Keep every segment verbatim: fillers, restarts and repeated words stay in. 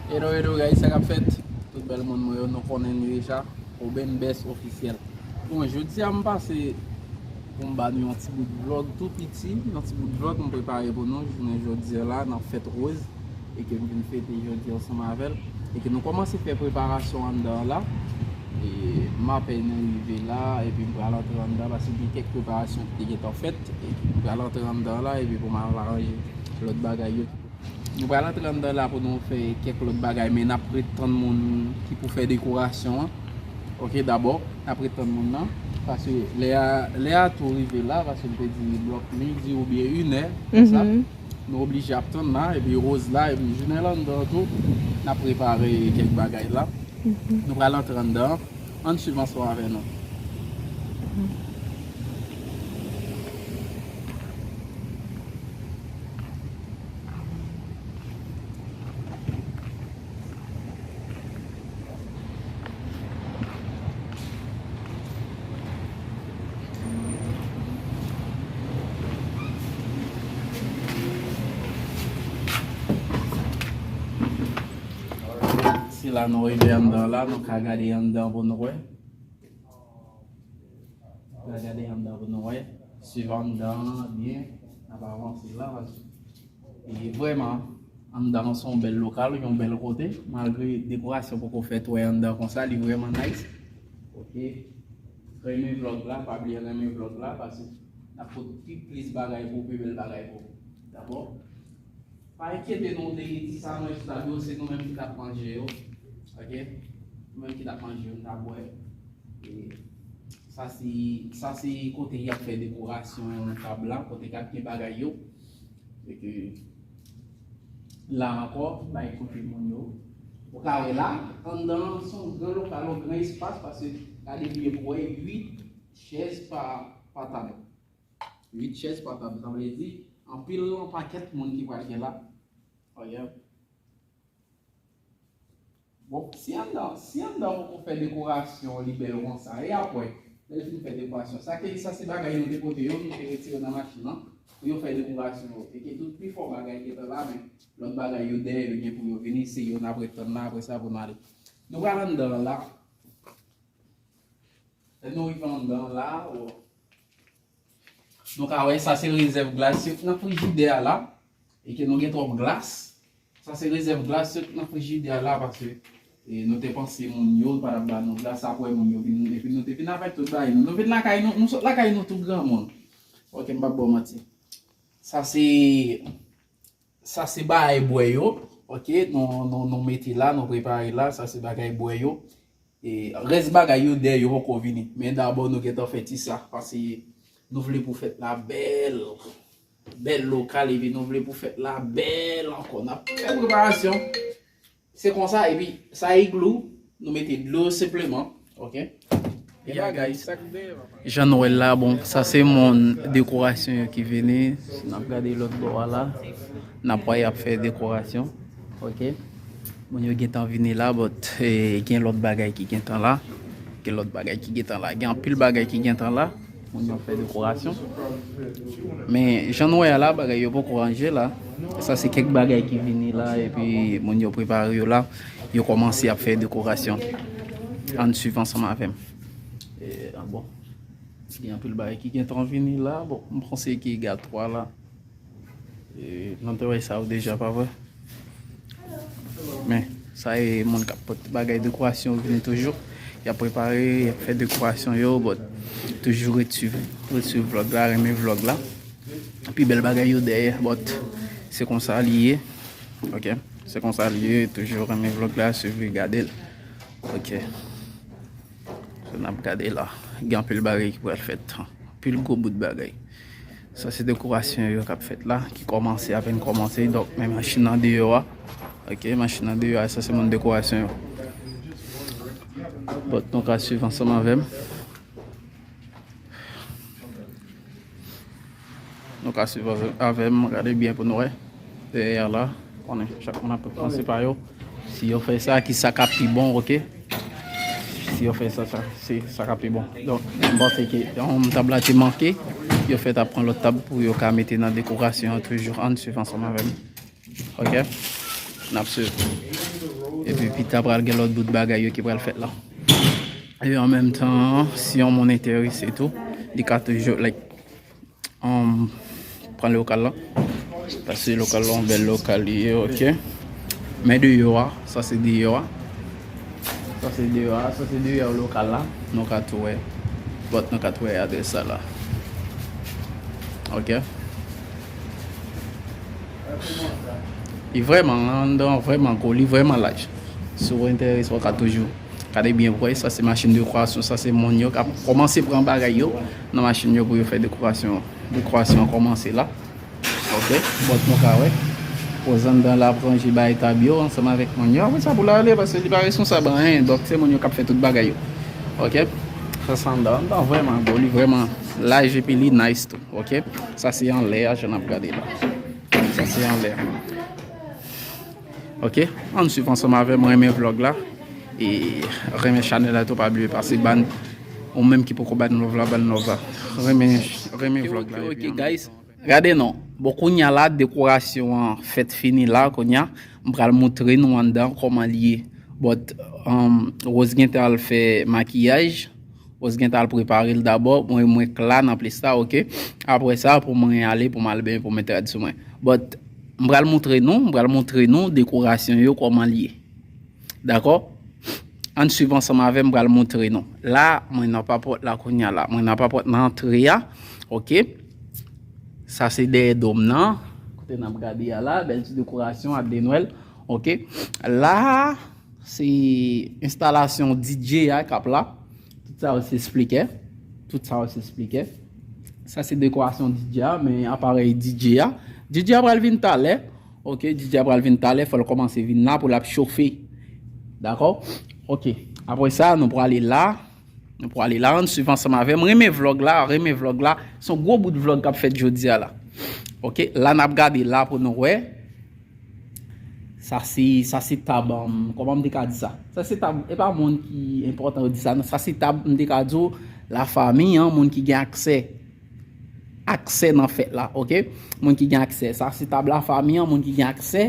Hello, hello guys, sa k ap fèt? Tout bèl moun mwen yo, nou konnen n deja. Oben Best Ofisyèl. Bon, jodi a m pase pou m ba nou yon ti bout vlog tou piti, yon ti bout vlog m prepare pou nou jounen jodi a la nan fèt Rose e ke m vin fete jodi ansanm avè l e ke nou kòmanse fè preparasyon anndan an la. E m apèn rive la epi m pral antre anndan paske gen kèk preparasyon ki te gentan fèt e m pral antre anndan la epi pou m al aranje lòt bagay yo. Nou pral antre anndan la pou nou fè kèk lòt bagay, men n ap ret tann moun ki pou fè dekorasyon an. Oke, dabò, n ap ret tann moun nan, paske lè a, lè a tou rive la, paske m te di blòk midi oubyen inè, konsa. Nou oblije ap tann la, epi Rose la, epi jounen l anndan tou, n ap prepare kèk bagay la. Nou pral antre anndan, ann swiv ansanm avè nou. Se la nou rive anndan la, nou ka gade anndan pou nou wè. N a gade anndan pou nou wè. Swiv anndan an byen. N ap avanse la, paske e vrèman, anndan an se yon bèl lokal, yon bèl kote. Malgre dekorasyon poko fèt wè anndan konsa, li vrèman nice. Oke. Renmen vlòg la, pa bliye renmen vlòg la, paske n ap pote pi plis bagay pou, pi bèl bagay pou. Dabò, pa enkyete nou de ti sa manje sa yo, se nou menm ki t ap manje yo. Oke? Nou menm ki t ap manje yo, n t ap bwè. E sa se, sa se kote y ap fè dekorasyon an nan tab la, kote k ap gen bagay yo. E ke la ankò, bay kote moun yo. Ou ka wè la, anndan an se yon gran lokal, yon gran espas, paske gade byen pou wè uit chèz pa, pa tab. Uit chèz pa tab, sa vle di, anpil, yon pakèt moun ki pral gen la. Oke. Bon, si anndan, si anndan poko fè dekorasyon, li bèl konsa. E apre, lè l fin fè dekorasyon, sa ke, sa se bagay nou te pote yo, nou te retire nan machin nan, pou yo fè dekorasyon yo. E ke tout pifò bagay gentan la, men lòt bagay yo dèyè, yo gen pou yo vini, se yo n ap ret tann la, apre sa pou n ale. Nou pral anndan la. Lè nou rive anndan la, o, nou ka wè sa se rezèv glas yo k nan frijidè a la, e ke nou gen twòp glas. Sa se rezèv glas yo k nan frijidè a la, paske, e, nou te panse moun yo pa t ap ba nou glas, apre moun yo vin, epi nou te vin avèk tout bagay nou. Nou vin lakay nou, nou sot lakay nou tou granmoun. Oke, m p ap ba w manti. Sa se Sa se bagay bwè yo, oke, nou, nou, nou mete la, nou prepare la, sa se bagay bwè yo. E rès bagay yo dèyè yo poko vini. Men dabò nou gentan fè ti sa, paske nou vle pou fèt la bèl, bèl lokal, epi nou vle pou fèt la bèl ankò. N ap fè preparasyon. Se konsa, epi sa igloo, nou mete dlo senpleman, oke? Ya, guys. Jan nou wè l la, bon, sa se moun dekorasyon yo ki vini. Si n ap gade lòt bò a la, n ap wè y ap fè dekorasyon, oke? Moun yo gentan vini la, but, eh, gen lòt bagay ki gentan la. Gen lòt bagay ki gentan la. Gen anpil bagay ki gentan la. Moun yo ap fè dekorasyon. Men, jan nou wè a la, bagay yo poko ranje la. Sa se kèk bagay ki vini la, epi moun yo prepare yo la. Yo kòmanse ap fè dekorasyon. Ann swiv ansanm avè m. E, a bon. Gen anpil bagay ki gentan vini la. Bon, m panse ki gatwa la. E, nou te wè sa yo deja, pa vre? Men, sa e moun k ap pote bagay dekorasyon yo vini toujou. Y ap prepare, y ap fè dekorasyon yo, but toujou ret swiv, ret swiv vlòg la, renmen vlòg la. Pi bèl bagay yo dèyè, but se konsa li ye. Oke? Se konsa li ye, toujou renmen vlòg la, swiv li, gade l. Oke. So, n ap gade la. Gen anpil bagay ki pral fèt. Anpil gwo bout bagay. Sa se dekorasyon yo k ap fèt la, ki kòmanse, apèn kòmanse. Donk, men machin nan deyò a. Oke, machin nan deyò a, sa se moun dekorasyon yo. But nou ka swiv ansanm avè m. Nou ka swiv avè, avè m, gade byen pou nou wè. Dèyè a la, konnen, chak moun ap panse pa yo. Si yo fè sa, ki sa k ap pi bon, oke? Si yo fè sa, sa, se sa k ap pi bon. Donk, m panse ke yon tab la te manke. Yo fèt ap pran lòt tab pou yo ka mete nan dekorasyon an toujou. Ann swiv ansanm avè m. Oke? N ap swiv. Epi pita pral gen lòt bout bagay yo ki pral fèt la. E an menm tan, si yon moun enterese tou, li ka toujou, like, um, pran lokal la. Paske lokal la, yon bèl lokal li ye, ok. Men deyò a, sa se deyò a. Sa se deyò a, sa se deyò lokal la. Nou ka tou wè. But nou ka tou wè adrès sa la. Ok. Li vrèman anndan, vrèman gwo, li vrèman laj. Si w enterese, w ka toujou gade byen pre. Sa se machin dekorasyon, sa se moun yo k ap kòmanse pran bagay yo nan machin yo pou yo fè dekorasyon. Dekorasyon an kòmanse la. Ok, but nou ka wè. Koz anndan la ap ranje bay tab yo ansanm avèk moun yo. Apre sa pou l ale, paske li pa responsab anyen. Donk se moun yo k ap fè tout bagay yo. Ok, sa se anndan, anndan vrèman gwo, li vrèman laj epi li nice tou. Ok, sa se anlè a, jan n ap gade la. Sa se anlè a. Ok, ann swiv ansanm avè m, renmen vlog la. E renmen chanèl la tou, pa bliye pase ban ou menm ki poko ban love la, ban love la. Renmen, renmen vlog la. Ok, ok, guys. Gade non. Bon, kounye a la, dekorasyon an fèt fini la, kounye a. M pral montre nou anndan kòman li ye. But, um, Rose gentan al fè makiyaj. Rose gentan al prepare l dabò. Mwen, mwen k la nan plis la, ok. Apre sa, pou mwen ale, pou m al benyen, pou mwen trad sou mwen. But, m pral montre nou, m pral montre nou dekorasyon yo, kòman li ye. Dakò? Ann swiv ansanm avè m, m pral montre nou. La, mwen nan papòt la kounye a la. Mwen nan papòt nan antre a. Ok. Sa se dèyè dòm nan. Kote n ap gade a la, bèl ti dekorasyon, ab de Nwèl. Ok. La, se enstalasyon D J a k ap la. Tout sa yo se spikè. Tout sa yo se spikè. Sa se dekorasyon D J a, men aparèy D J a. D J a pral vin talè. Ok, D J a pral vin talè, fò l kòmanse vin la pou l ap chofe. Dakò? Ok. Apre sa, nou prale la. Nou prale la, ann swiv ansanm avè m. Renmen vlog la, renmen vlog la. Se yon gwo bout vlog k ap fèt jodi a la. Ok, la n ap gade la pou nou wè. Sa se, sa se tab, um, kòman m te ka di sa? Sa se tab, e pa moun ki enpòtan yo di sa, non. Sa se tab, m te ka di w, lafanmi an, moun ki gen aksè. Aksè nan fèt la, ok? Moun ki gen aksè. Sa se tab lafanmi an, moun ki gen aksè.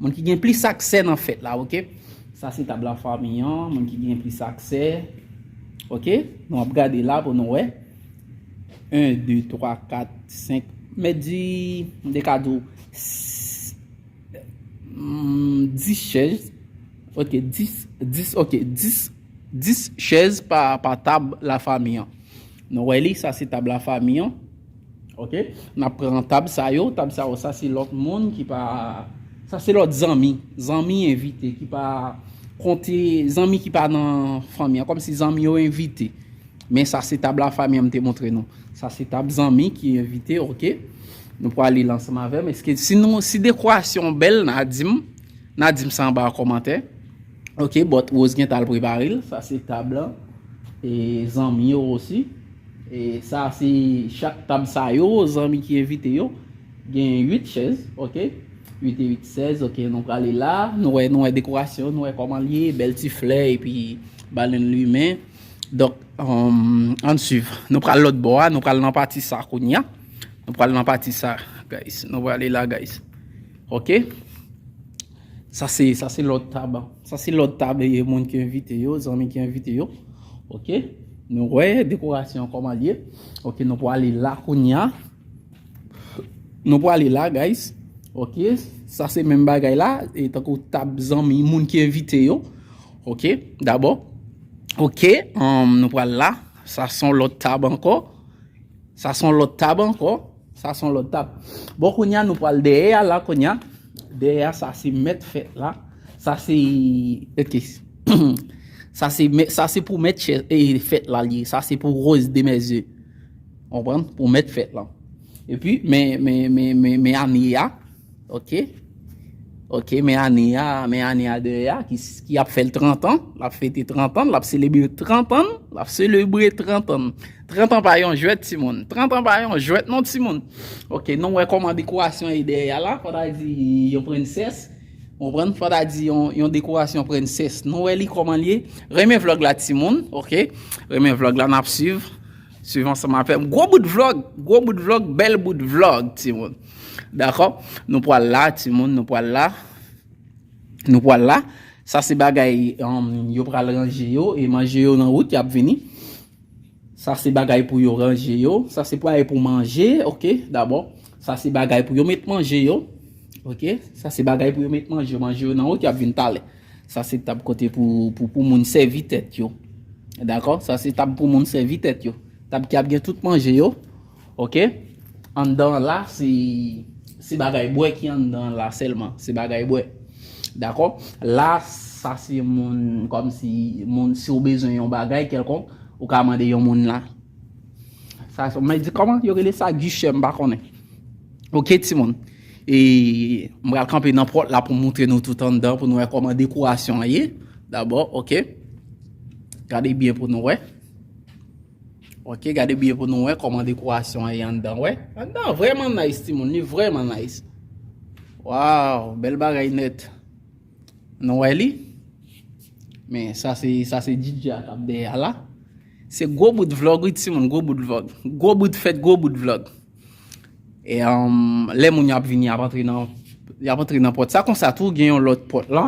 Moun ki gen plis aksè nan fèt la, ok? Sa se tab lafanmi an, moun ki gen plis aksè. Ok? Nou ap gade la pou nou wè. En, de, twa, kat, senk. Mèt di, m te ka di w, s-, mm, dis chèz. Ok, dis, dis, ok, dis, dis chèz pa, pa tab lafanmi an. Nou wè li, sa se tab lafanmi an. Ok? N ap pran tab sa yo, tab sa yo, sa se lòt moun ki pa, sa se lòt zanmi, zanmi envite, ki pa konte, zanmi ki pa nan fanmi an, kòmsi zanmi yo envite. Men sa se tab lafanmi an m te montre nou. Sa se tab zanmi ki envite, ok? Nou prale la ansanm avè m. Èske si nou, si dekorasyon bèl, n a di m, n a di m sa anba kòmantè. Ok, but Rose gentan al prepare l. Sa se tab lan. E zanmi yo osi. E sa se chak tab sa yo, zanmi ki envite yo. Gen uit chèz, ok? Uit e uit, sèz, ok, nou prale la. Nou wè, nou wè dekorasyon, nou wè kòman l ye, bèl ti flè, epi balèn limen. Donk, um, ann swiv. Nou pral lòt bò a, nou pral nan pati sa kounye a. Nou pral nan pati sa, guys. Nou prale la, guys. Ok? Sa se, sa se lòt tab. Sa se lòt tab, e, moun ki envite yo, zanmi ki envite yo. Ok? Nou wè dekorasyon kòman l ye. Ok, nou prale la kounye a. Nou prale la, guys. Ok? Sa se menm bagay la, e tankou tab zanmi, moun ki envite yo. Ok? Dabò. Ok, um, nou pral la. Sa se yon lòt tab ankò. Sa se yon lòt tab ankò. Sa se yon lòt tab. Bon, kounye a, nou pral dèyè a la, kounye a. Dèyè a, sa se mèt fèt la. Sa se, ok. Sa se mè-, sa se pou mèt chè-, e, fèt la l ye. Sa se pou Rose de Mèzye. Konprann? Pou mèt fèt la. Epi, men, men, men, men, men ane a. Ok? Ok, men ane a, men ane a dèyè a, ki, ki ap fè l trant an, l ap fete trant an, l ap selebre trant an, l ap selebre trant an. Trant an pa yon jwèt, timoun. Trant an pa yon jwèt, non, timoun. Ok, nou wè kòman dekorasyon ye dèyè a la, fò ta di yon prensès. Konprann? Fò ta di yon, yon dekorasyon prensès. Nou wè li kòman l ye. Renmen vlog la, timoun, ok? Renmen vlog la, n ap swiv. Swiv ansanm avè m. Gwo bout vlog, gwo bout vlog, bèl bout vlog, timoun. Dakò? Nou pral la, timoun, nou pral la. Nou pral la. Sa se bagay, um, yo pral ranje yo, e manje yo nan wout, y ap vini. Sa se bagay pou yo ranje yo. Sa se bagay pou manje, oke, dabò. Sa se bagay pou yo met manje yo. Oke? Sa se bagay pou yo met manje yo. Manje yo nan wout, y ap vin talè. Sa se tab kote pou, pou, pou moun sèvi tèt yo. Dakò? Sa se tab pou moun sèvi tèt yo. Tab ki ap gen tout manje yo. Oke? Anndan an la, se, se bagay bwè ki anndan an la sèlman. Se bagay bwè. Dakò? La, sa se moun, kòmsi, moun, si w bezwen yon bagay kèlkonk, ou ka mande yon moun la. Sa, mwen di, kòman yo rele sa? Guichet, m pa konnen. Oke, timoun. E m pral kanpe nan pòt la pou m montre nou tout anndan, pou nou wè kòman dekorasyon an ye. Dabò, oke. Gade byen pou nou wè. Oke, gade byen pou nou wè kòman dekorasyon an ye anndan, wè. Anndan an vrèman nice, timoun. Li vrèman nice. Waw, bèl bagay nèt. Nou wè li? Men, sa se, sa se D J a k ap dèyè a la. Se gwo bout vlòg, wi, timoun, gwo bout vlòg. Gwo bout fèt, gwo bout vlòg. E, um, lè moun yo ap vini, y ap antre nan, y ap antre nan pòt sa. Konsa tou, gen yon lòt pòt la.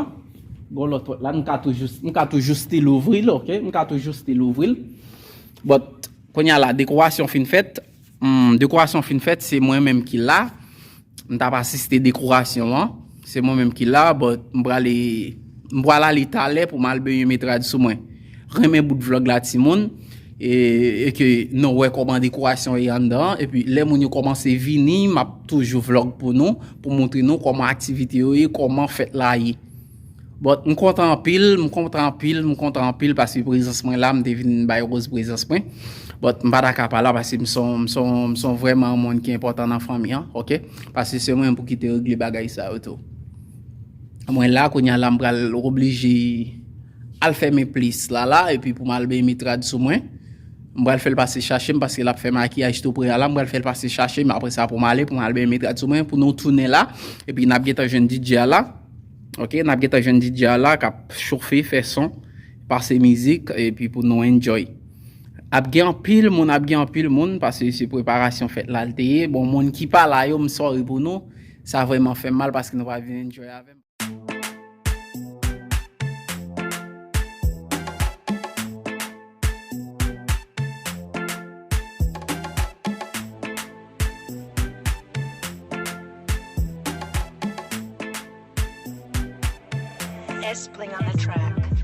Gen yon lòt pòt la, m ka toujou, m ka toujou still ouvri l, oke? M ka toujou still ouvri l. But, kounye a la, dekorasyon fin fèt. Hmm, dekorasyon fin fèt, se mwen menm ki la. M t ap asiste dekorasyon an. Se mwen menm ki la, but m prale, m pral ale talè pou m al benyen met rad sou mwen. Renmen bout vlòg la, timoun. E, e ke nou wè kòman dekorasyon ye anndan an. Epi, lè moun yo kòmanse vini, m ap toujou vlòg pou nou, pou montre nou kòman aktivite yo ye, kòman fèt la ye. But, m kontan anpil, m kontan anpil, m kontan anpil, paske prezans mwen la, m te vin bay Rose prezans mwen. But, m pa ta ka pa la, paske m son, m son, m son vrèman yon moun ki enpòtan nan fanmi an, oke? Paske se mwen pou ki te regle bagay sa yo tou. Mwen la, kounye a la, m pral oblije al fèmen plis la la, epi pou m al benyen met rad sou mwen. M pral fè l pase chache m, paske l ap fè makiyaj tou pre a la, m pral fè l pase chache m, apre sa pou m ale, pou m al benyen met rad sou mwen, pou nou tounen la, epi n ap gentan jwenn D J a la. Oke, n ap gentan jwenn D J a la k ap chofe, fè son, pase mizik, epi pou nou enjoy. Ap gen anpil moun, ap gen anpil moun, paske se preparasyon fèt la l te ye. Bon, moun ki pa la yo, m sorry pou nou. Sa vrèman fè m mal paske nou pa vin enjoy avè m. S Bling on the track.